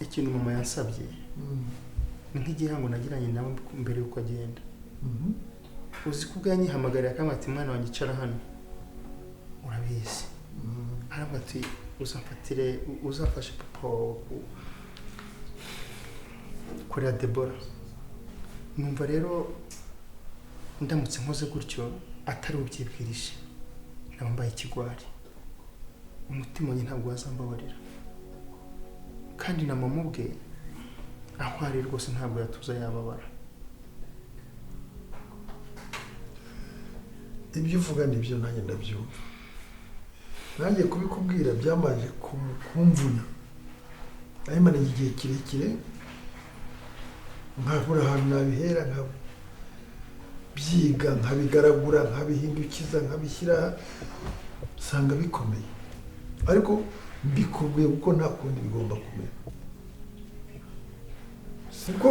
Ikintu mama yansabye ni nk'igihango nagiranye nawe mbere y'uko agenda. Uzi ko ubwo yanyihamagariye akambwira ati: "Mwana wanjye, icara hano," urabizi, aravuga ati: "Uzamfatire, uzafashe papa wawe kurera Debora." Numva rero ndamutse nkoze gutyo atari ubyibwirije, naba mbaye ikigwari. Umutima wanjye ntabwo wazambabarira, kandi na mama ubwe aho ari rwose ntabwo yatuza, yababara. Ibyo uvuga nibyo, nanjye ndabyumva. Nanjye kubikubwira byamaze kumvuna. Nabimaranye igihe kirekire, nkabura ahantu nabihera, nkabyiga, nkabigaragura, nkabihindukiza, nkabishyira, nsanga bikomeye. Ariko mbikubwiye kuko nta kundi bigomba kumera, siko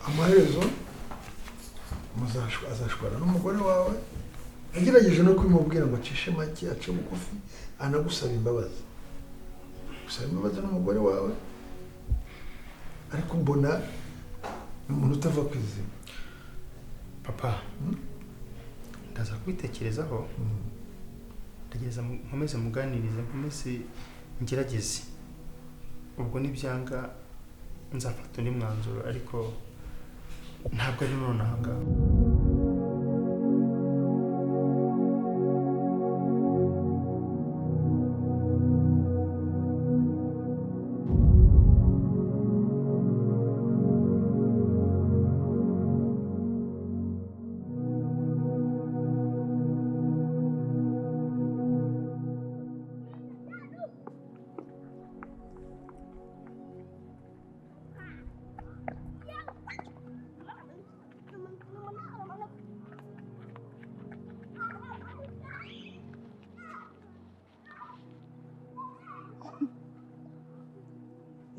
amaherezo azashwana n'umugore wawe. Agerageje no kubimubwira ngo acishe make, ace bugufi, anagusaba imbabazi, gusaba imbabazi n'umugore wawe, ariko mbona ni umuntu utava ku izima. Papa, ndaza kubitekerezaho. Ndagereza, nkomeze muganirize, nkomeze ngerageze. Ubwo nibyanga nzafata undi mwanzuro, ariko ntabwo ari nonaha ngaha.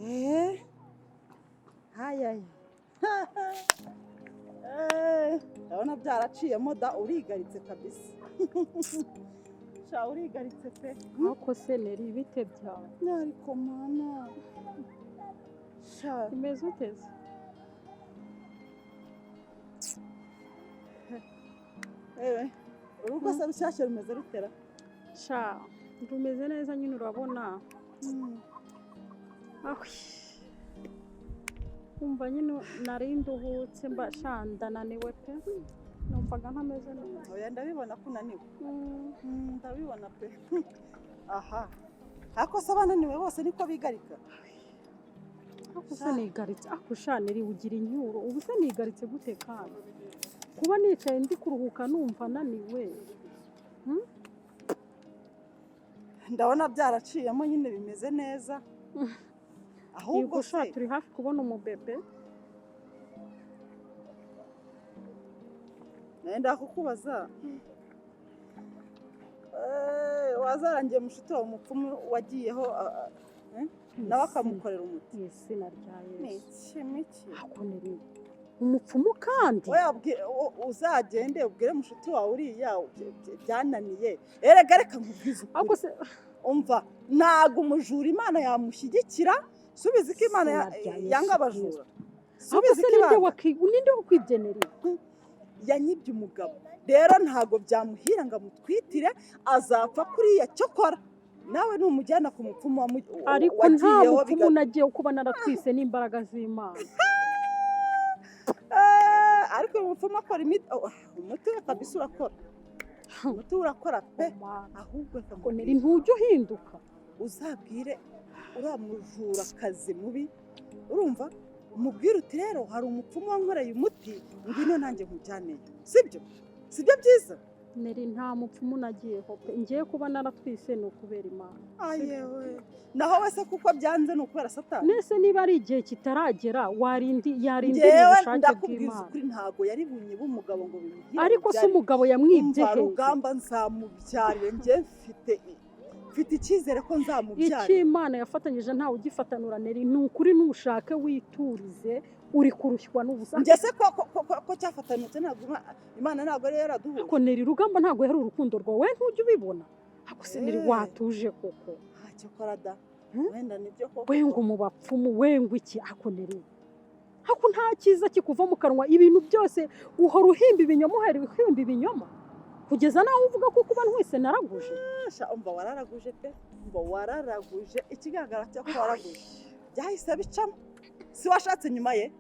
Eh, hayaye. Eh, ndabona byaraciyemo da, urigaritse kabisa. Sha, urigaritse pe. Ariko se Neri, bite byawe? Ariko mana. Sha, Umeze uteze? Ewe, urugo se rushyashya rumeze rutera? Sha, rumeze neza nyine, urabona. Ahwi. Umva nyine, nari nduhutse, mba sha ndananiwe pe. Numvaga ntameze neza. Oya, ndabibona ko unaniwe. Ndabibona pe. Aha. Ariko se abananiwe bose niko bigarika? Ariko se nigaritse, ariko sha Neri, ugira inyuro. Ubu se nigaritse gute kandi? Kuba nicaye ndi kuruhuka numva naniwe. Ndabona byaraciyemo nyine, bimeze neza. Ahubwo Yego sha, se turi hafi kubona umubebe. Nenda kukubaza. Eh, wazarangiye mushuti wawe umupfumu wagiyeho, eh? Nawe akamukorera umuti. Mu izina rya Ni Yesu. iki miki? Ako Neri, umupfumu kandi? Oya, uzagende ubwire mushuti wawe uriya byananiye. Erega reka nkubwize Ariko ukuri. se Umva, ntago umujura Imana yamushyigikira. Subiza ko Imana Izina rya Yesu. yanga abajura. Ariko Subiza se ko ninde Imana ninde wakwibye, Neri? Yanyibye umugabo. Rero ntago byamuhira ngo amutwitire, azapfa kuriya. Cyokora nawe numujyana ku mupfumu Ariko nta wagiyeho mupfumu nagiye, kuba naratwise n'imbaraga z'Imana. Eh, ariko uyu mupfumu akora imiti, oh, umuti we kabisa urakora, umuti we urakora pe. Mana. Ahubwo reka Ngo Neri, nkubwire, ntujya uhinduka. Uzabwire uriya mujurakazi mubi, urumva, umubwire uti: "Rero hari umupfumu wankoreye umuti, ngwino nanjye nkujyaneyo." Sibyo? Sibyo byiza? Neri, nta mupfumu nagiyeho pe. Ngiye kuba naratwise ni ukubera Imana. Ayewe, naho wese kuko byanze ni ukubera Satani. Nese niba ari igihe kitaragera, warindi yarindiriye Ngewe ubushake ndakubwiza bw'Imana. ukuri, ntago yari bunyibe umugabo ngo bimuhire. Ariko se umugabo yamwibye Umva, he? Rugamba nzamubyarire. Njye mfite icyizere ko nzamubyarira. Icyo Imana yafatanyije ntawe ugifatanura. Neri, ni ukuri, nushake witurize, uri kurushywa n'ubusa. Njye se ko cyafatanutse, ntabwo Imana ntabwo yari yaraduhuje? Ariko Neri, Rugamba ntabwo yari urukundo rwawe, ntujya ubibona? Ariko se Neri, Eh. watuje koko? Ntacyo kora da. Wenda nibyo koko. We ngo mu bapfumu, we ngo iki? Ako Neri, ako nta cyiza kikuva mu kanwa. Ibintu byose uhora uhimba ibinyoma, uhera uhimba ibinyoma, kugeza naho uvuga ko kuba ntwise naraguje. Sha, umva, wararaguje pe, umva, wararaguje. Ikigaragara cyo ko waraguje, byahise bicamo. Si washatse nyuma ye?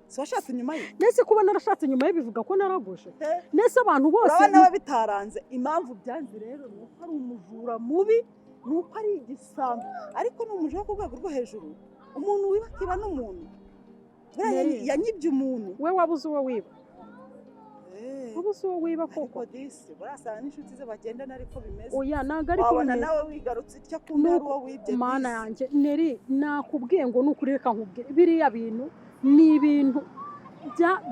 Si washatse nyuma ye? Nese kuba narashatse nyuma ye bivuga ko naraguje? He? Nese abantu bose Urabona we bitaranze. Impamvu byanze rero ni uko ari umujura mubi, ni uko ari igisambo, ariko ni umujura wo ku rwego rwo hejuru, umuntu wiba akiba n'umuntu. Buriya yanyibye umuntu. We wabuze uwo wiba? Eh, Wabuze uwo wiba koko? Ariko disi burasanga n'inshuti ze bagendana, ariko bimeze. Oya, ntabwo ariko Wabona bimeze. nawe wigarutse itya kumbe hari uwo wibye. Mana Disi. yanjye, Neri, nakubwiye ngo nukuri, reka nkubwire, biriya bintu ni ibintu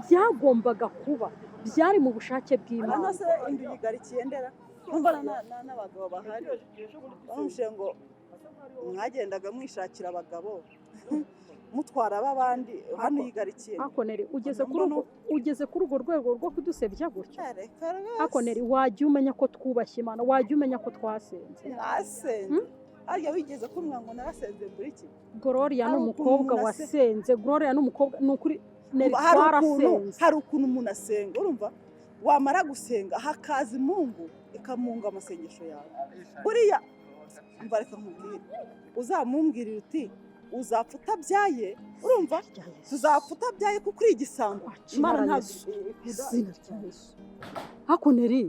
byagombaga kuba, byari mu bushake bw'Imana. Hano se indu yigarikiye ndera, numva n'abagabo bahari bamubwiye ngo mwagendaga mwishakira abagabo, mutwara ab'abandi, hano yigarikiye. Ako Neri, ugeze kuri urwo, ugeze kuri urwo rwego rwo kudusebya gutyo? Reka rwose. Ako Neri, wajya umenya ko twubashye Imana, wajya umenya ko twasenze. Mwasenze harya? Wigeze kumbwira ngo narasenze mbura iki? Gloria ni Hari ukuntu umukobwa umuntu wasenze. Gloria ni umukobwa, ni ukuri Neri, Hari ukuntu twarasenze. Hari ukuntu umuntu asenga, urumva, wamara gusenga hakaza imungu ikamunga amasengesho yawe. Buriya umva, reka nkubwire, uzamumbwirira uti uzapfa utabyaye, urumva? Rya Yesu. Tuzapfa utabyaye kuko uri igisambo. Imana Akira ntabwo Yesu. Izina rya Yesu. Ako Neri,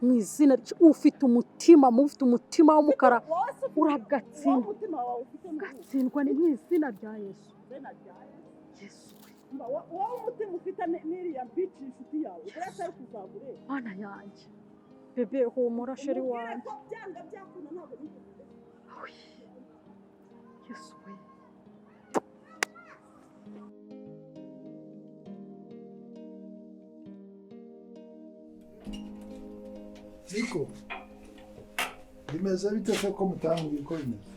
mu izina ufite umutima mubi, ufite umutima w'umukara, uragatsindwa. Umutima wawe ufite mu Gatsindwa ni mu izina rya Yesu. izina rya Yesu. Yesu we. Wowe umutima ufite n'iriya mbici inshuti yawe, buriya atari kuzagureba. Mana yanjye, bébé, humura, chéri Umubwire wanjye. ko byanga byakunda ntabwo nigeze. Awi. Yesu we. Niko bimeze bite se ko mutambwiye uko bimeze?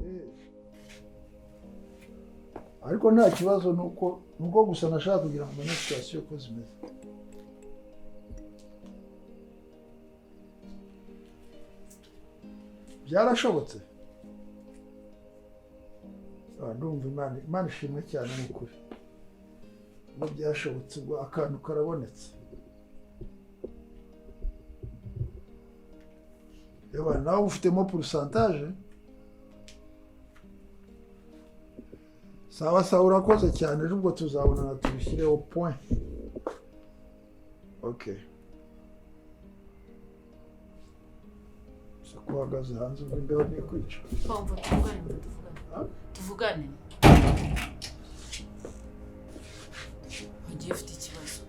Eh. Ariko nta kibazo, nuko gusa nashaka kugira ngo umenye situation uko zimeze. Byarashobotse. Ah, ndumva Imana ishimwe cyane, ni ukuri. Ubwo byashobotse, ubwo akantu karabonetse. Yewe, nawe ufitemo pourcentage. Sawa sawa, urakoze cyane. Ejo ubwo tuzabonana tubishyireho point. Okay, se ko uhagaze hanze, ubwo imbeho ntikwica? Pamva, tuvugane, mva tuvugane. Ah? Tuvugane. Wagiye ufite ikibazo.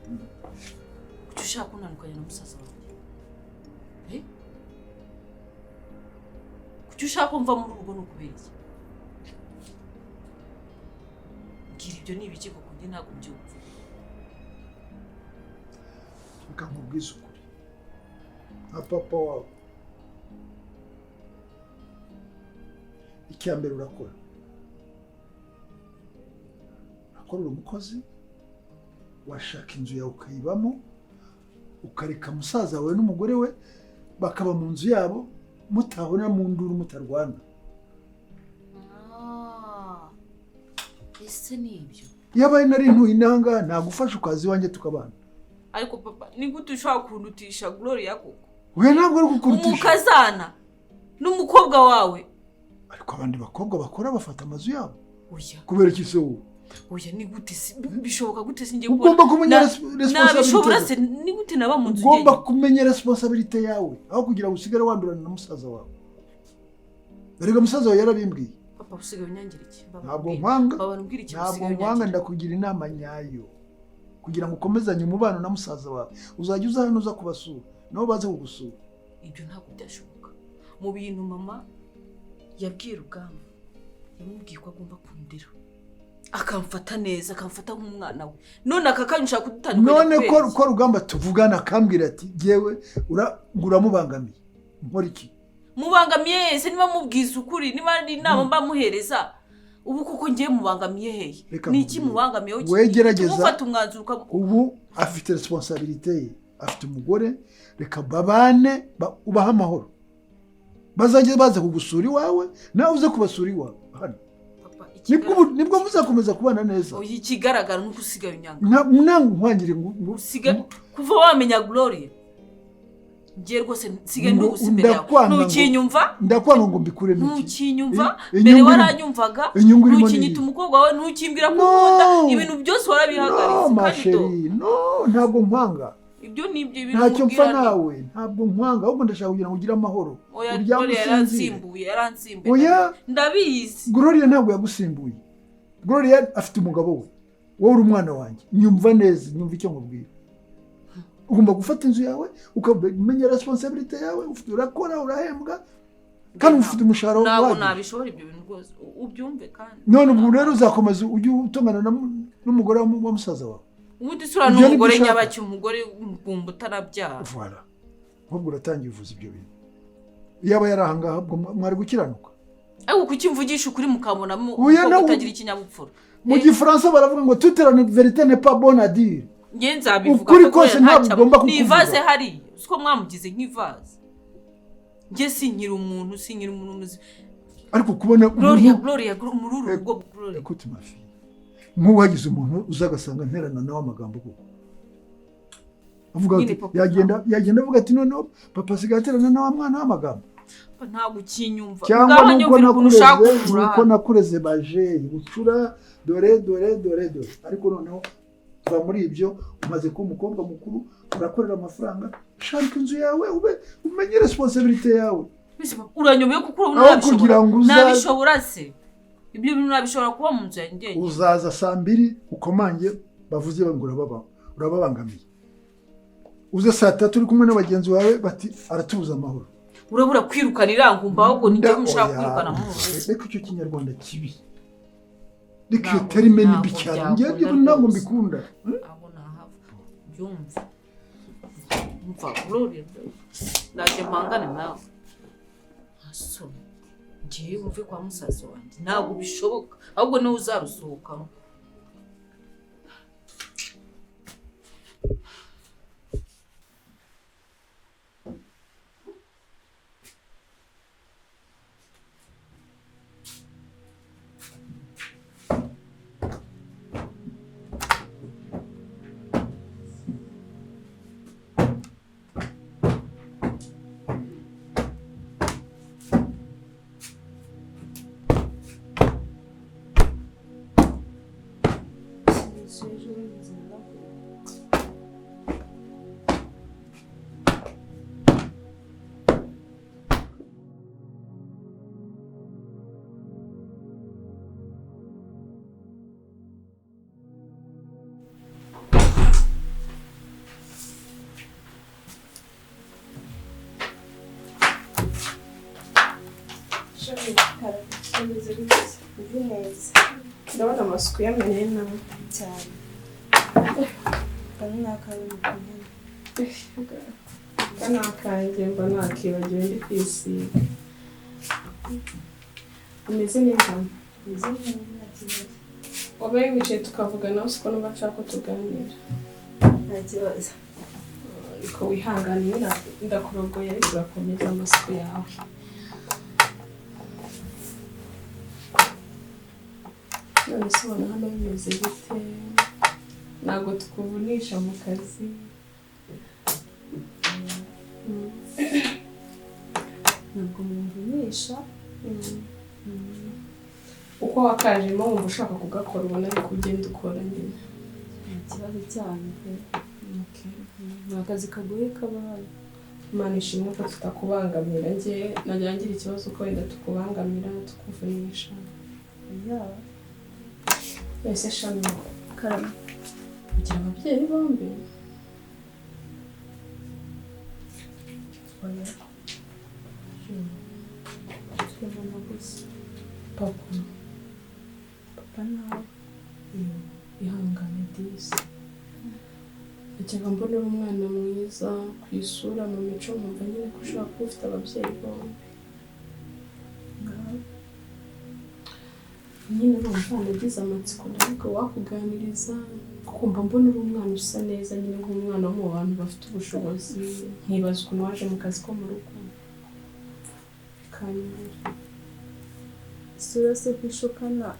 Kuki ushaka kuntandukanya na musaza wanjye? Eh? Kuki ushaka ko mva muri uru rugo, ni ukubera iki? Mbwira, ibyo ni ibiki koko? Njye ntabwo mbyumva. Reka nkubwize ukuri nka papa wawe. Icya mbere, urakora, urakorera umukozi. Washaka inzu yawe ukayibamo, ukareka musaza wawe n'umugore we bakaba mu nzu yabo, mutabona mu nduru, mutarwana. Ah, ese ni ibyo? Yabaye nari ntuye inanga, nagufasha ukaza iwanjye tukabana. Ariko papa, ni gute ushobora kundutisha Gloria koko? We, ntabwo ari kukurutisha. Umukazana n'umukobwa wawe. Ariko abandi bakobwa bakora bafata amazu yabo. Oya. Kubera iki se wowe? Oya, ni gute bishoboka gute? Sinjye Ugomba kumenya nabishobora responsabilité. se? Ni gute naba mu nzu Ugomba njyenyine? kumenya responsabilité yawe, aho kugira ngo usigare wandurana na musaza wawe. Erega musaza wawe yarabimbwiye. Papa, usigaye unyangira iki? Baba Ntabwo umbwira. nkwanga. Baba umbwira iki? Ntabwo Usigaye nkwanga. unyangira. Ndakugira inama nyayo kugira ngo ukomezanye umubano na musaza wawe. Uzajya uza hano, uza kubasura, nabo baze kugusura. Ibyo ntabwo byashoboka. Mu bintu mama yabwiye Rugamba, yamubwiye ko agomba kundera, akamfata neza, akamfata nk'umwana we. None aka kanya ushaka kudutandukanya? None Kubera ko iki? ko Rugamba tuvugana akambwira ati jyewe ngo uramubangamiye, nkora iki? Mubangamiye yese? Niba mubwiza ukuri, niba ari inama mba muhereza, ubu kuko ngiye mubangamiye hehe? Reka Ni iki nkubwire. mubangamiyeho? We gerageza. Ufata umwanzuro Ubu afite responsabilité ye, afite umugore, reka babane, ubahe amahoro. Bazajya baza kugusura iwawe, nawe uze kubasura iwawe hano. Papa, Nibwo muzakomeza kubana neza. Oya, ikigaragara nuko usigaye unyanga. Nkwangire Usigaye kuva wamenya Gloria. Ngiye rwose nsigaye ndi ubusa imbere yawe. Ndakwanga Ntukinyumva? Ndakwanga ngo mbikuremo iki? Ntukinyumva? Inyungu Mbere waranyumvaga, inyungu irimo ni ntukinyita iyi. umukobwa wawe, ntukimbwira ko No. ukunda, ibintu byose warabihagaritse. No, ma Kandi do chérie, no, ntabwo nkwanga. Ibyo ni ibyo ibintu Ntacyo mpfa mubwira ni nawe, ntabwo nkwanga, ahubwo ndashaka kugira ngo ugire amahoro. Oya, Uryame Gloria usinzire. yaransimbuye, yaransimbuye. Oya. Ndabizi. Gloria ntabwo yagusimbuye. Gloria afite umugabo we, wowe uri umwana wanjye. Nyumva neza, nyumva icyo nkubwira. Ugomba gufata inzu yawe, ukamenya responsabilité yawe, ufite urakora, urahembwa, kandi ufite umushahara Ntabwo uhagije. nabishobora ibyo bintu rwose, ubyumve kandi. None ubu rero uzakomeza ujye utongana n'umugore wa musaza wawe? Ubundi isura Ibyo nibyo n'umugore ushaka. nyabaki, umugore ngumba utarabyara. Voilà. Ahubwo uratangiye uvuza ibyo bintu. Yaba yari ahangaha ubwo mwari gukiranuka. Ariko kuki mvugisha ukuri mukabonamo Oya, umukobwa utagira ikinyabupfura? Mu gifaransa baravuga ngo toute la vérité n'est pas bonne à dire. Njye nzabivuga Ukuri kuko kose nta ntabwo ugomba ni kukuvuga. ivaze hariya, siko mwamugize nk'ivaze. Njye sinkiri umuntu, sinkiri umuntu muzima. Ariko kubona Gloria, umuntu Gloria, muri uru rugo, Gloria. Écoute ma fille. Nk'ubu hagize umuntu uza agasanga nterana nawe amagambo koko. Avuga Nyine ati papa, yagenda avuga ati noneho papa asigaye aterana na wa mwana w'amagambo. Papa, ntabwo ukinyumva. Cyangwa Ngaho nuko nyumvira ukuntu ushaka nakureze, kuvura nuko hano. nakureze bajeyi bucura, dore dore dore dore. Ariko noneho va muri ibyo, umaze kuba umukobwa mukuru, urakorera amafaranga, shaka inzu yawe, ube umenye responsabilité yawe. Mbese papa, uranyobeye kuko urabona Aho nabishobora. kugira ngo Nabishobora se? Ibyo bintu nabishobora kuba mu nzu yanjye njyenyine? Uzaza saa 2 ukomange, bavuze ngo urababangamiye. Uze saa 3 uri kumwe n'abagenzi bawe bati aratubuza amahoro. Urabura kwirukana irangumba, ahubwo ni njyewe mushaka Oya, kwirukana mu nzu. Reka icyo kinyarwanda kibi. Reka iyo Ntabwo terime ni mbi ntabwo cyane. byakunda Njyewe ibyo ntabwo rwose. mbikunda. Aho nahava byumva. Umva Gloria, ndaje mpangane nawe. Nta ngiye wumve kwa musaza wanjye, ntabwo bishoboka, ahubwo niwe uzarusohokamo. Bimeze gute? Meze neza. Ndabona amasuku yamenye nawe cyane. Kano ni akawe mukundana. Kano akanjye mba nakibagiwe ndi kwisiga. Umeze neza? Meze neza, nta kibazo. Wabaye wicaye tukavugana, siko numva nshaka ko tuganira. Nta kibazo. Ariko wihangane, ndakurogoye, ariko urakomeza amasuku yawe. None se ubona hano bimeze bite? Ntabwo tukuvunisha mu kazi? Ntabwo mumvunisha. Uko wakajemo wumva ushaka kugakora, ubona ariko ugenda ukora nyine. Nta kibazo cyanyu pe. Okay. Ni akazi kagoye kaba hano. Imana ishimwe ko tutakubangamira. Njye najya ngira ikibazo ko wenda tukubangamira, tukuvunisha. Ya. Ese Shami, Karame. ugira ababyeyi bombi? Oya. Twe mama gusa. Papa? Papa nawe. Ihangane disi. Najyaga mbona uri umwana mwiza ku isura, mu mico, nkumva nyine ko ushobora kuba ufite ababyeyi bombi. Nawe. Nyine urumva nagize amatsiko, ndavuga wakuganiriza, kumva mbona uri umwana usa neza nyine nk'umwana wo mu bantu bafite ubushobozi, nkibaza ukuntu waje mu kazi ko mu rugo. Bikanyobera. Isura se ko ishukana?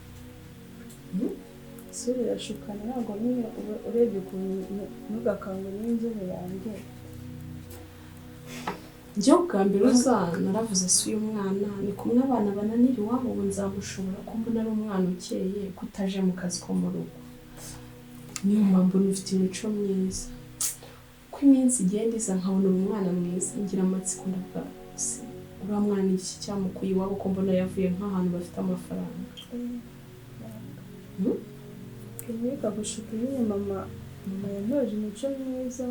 Isura irashukana, ntabwo nyine urebye ukuntu ntugakangwe n'inzobe yanjye. Njyewe ubwa mbere uza naravuze si uyu mwana ni kumwe abana bananira iwabo, ubu nzamushobora ko mbona ari umwana ukeye ko utaje mu kazi ko mu rugo. Niyo mpamvu ufite imico myiza. Uko iminsi igenda iza nkabona uri umwana mwiza, ngira amatsiko ndavuga se uriya mwana ni iki cyamukuye iwabo ko mbona yavuye nk'ahantu bafite amafaranga. Ntibikagushuke nyine mama yantoje imico myiza.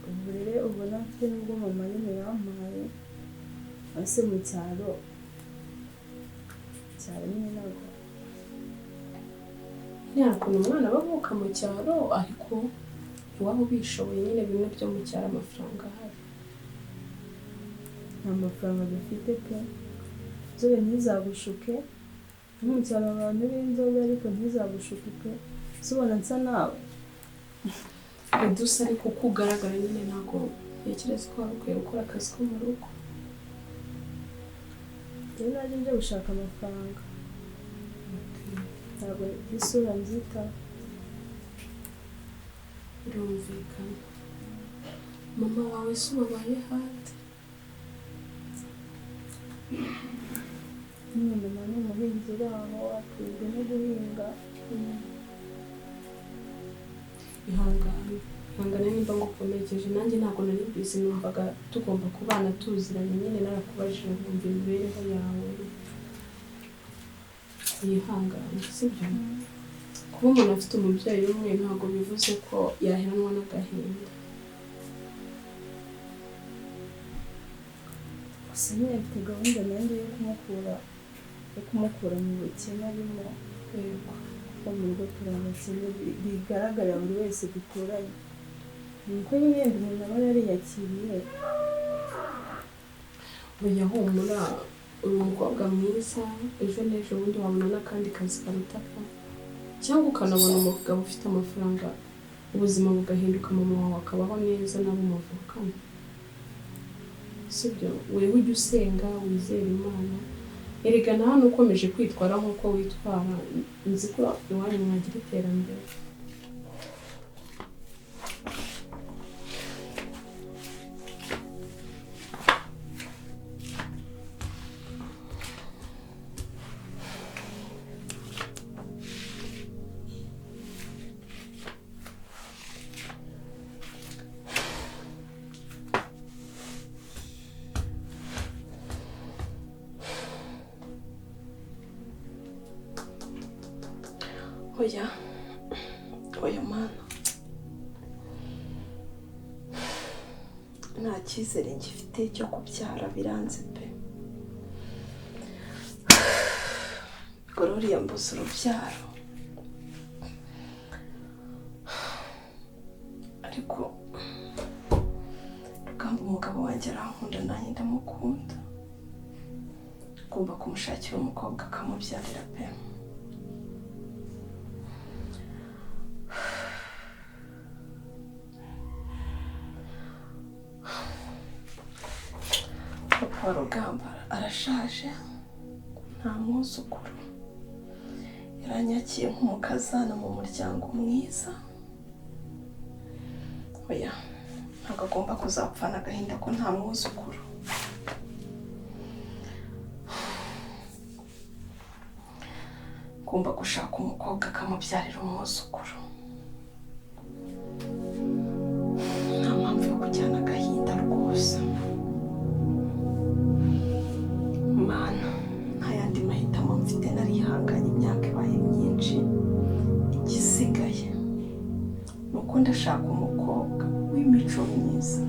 Uburere ubona mfite nubwo mama nyine yampaye, ese mu cyaro nyine ntabwo ntiyakuntu umwana aba avuka mu cyaro, ariko iwabo bishoboye nyine bimwe byo mu cyaro amafaranga ahari. Nta mafaranga dufite pe, inzobe ntizagushuke, no mu cyaro abantu b'inzobe ariko ntizagushuke pe, ubona nsa nawe. Edusa ariko uko ugaragara nyine ntabwo ntekereza ko wari ukwiye gukora akazi ko mu rugo. Rero najya njya gushaka amafaranga, ntabwo isura nzitaho. Birumvikana. Mama wawe se ubabaye hate? Nyine mama ni umuhinzi uri aho, atunzwe no guhinga. Ihangane, ihangane nimba ngukomerekeje, nanjye ntabwo nari mbizi, numvaga tugomba kubana tuziranye nyine, narakubajije nkumva imibereho yawe. Yihangane, sibyo? Kuba umuntu afite umubyeyi umwe ntabwo bivuze ko yaheranwa n'agahinda. Gusa nyine mfite gahunda nanjye yo kumukura mu bukene arimo. Yego. Kuko mu rugo turi abakene bigaragarira buri wese duturanye. Nuko nyine yenda umuntu aba yariyakiriye. Oya humura, uri umukobwa mwiza, ejo n'ejo bundi wabona n'akandi kazi karuta aka, cyangwa ukanabona umugabo ufite amafaranga, ubuzima bugahinduka, mama wawe akabaho neza n'abo muvukana. Sibyo? Wewe ujya usenga wizere Imana. Erega na hano ukomeje kwitwara nk'uko witwara, nzi ko iwanyu mwagira iterambere. Oya, oya mana, nta cyizere ngifite cyo kubyara, biranze pe. Gloria mbuze urubyaro, ariko Rugamba umugabo wanjye arankunda nanjye ndamukunda, ngomba kumushakira umukobwa akamubyarira pe. Papa Rugamba arashaje, nta mwuzukuru, yaranyakiye nk'umukazana mu muryango mwiza. Oya, ntabwo agomba kuzapfana agahinda ko nta mwuzukuru. Ngomba gushaka umukobwa akamubyarira umwuzukuru. Nta mpamvu yo kujyana agahinda rwose. Mana, nta yandi mahitamo mfite, narihanganye imyaka ibaye myinshi, igisigaye ni uko ndashaka umukobwa w'imico myiza,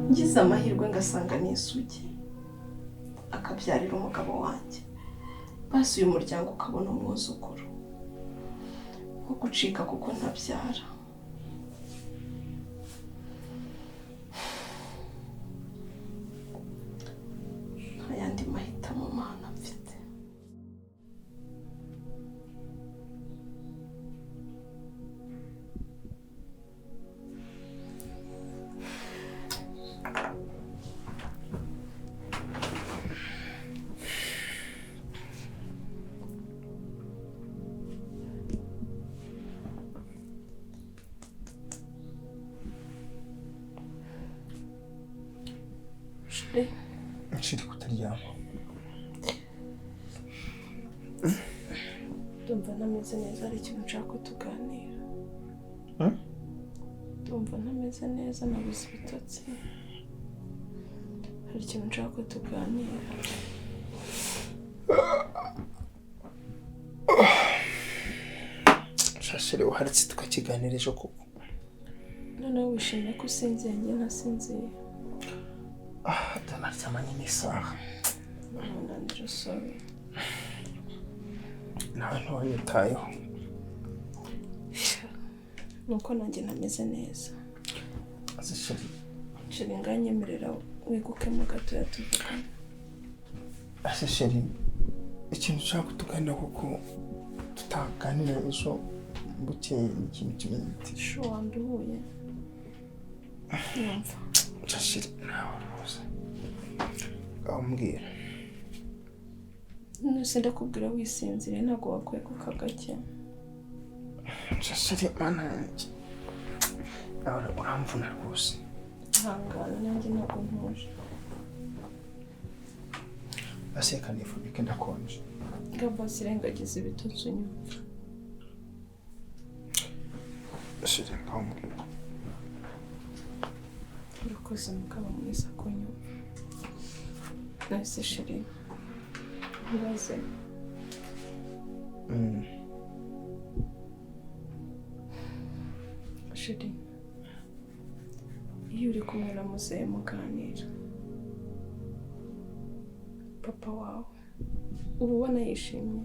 ngize amahirwe ngasanga ni isugi, akabyarira umugabo wanjye, basi uyu muryango ukabona umwuzukuru, wo gucika kuko ntabyara. Nta yandi mahitamo Mana mfite. Nshiri kutaryama. Ndumva ntameze neza, hari ikintu nshaka ko tuganira. Ndumva ntameze neza, nabuze ibitotsi. Hari ikintu nshaka ko tuganira. Shashere uharitse tukakiganira ejo koko. Noneho wishimiye ko usinziye, njye ntasinziye. Ah, ndanaryamanye n'isaha. Umunaniro, sorry. Nawe ntiwanyitayeho. Nuko nanjye ntameze neza. Ase sheri. Sheri, nganyemerera wigukemo gatoya tuvugane. Ase sheri, ikintu ushaka kutuganira kuko tutaganira ejo bukeye ni ikintu kimeze gute? Shu wanduhuye. Nyumva. Sheri, nawe rwose. Ngaho. Nuse ndakubwira wisinziriye, ntabwo wakweguka gake. Sheri, mana yanjye. Nawe uramvuna rwose. Ihangana, nanjye ntabwo ntuje. Aseka nifubike ndakonje. Ngamba zirengagiza ibitotsi unyumva. Sheri, ngaho mbwira. Urakoze mugabo mwiza kunyumva. Nahise sheri ntibaze. Sheri, iyo uri kumwe na muzehe muganira, papa wawe uba ubona yishimye?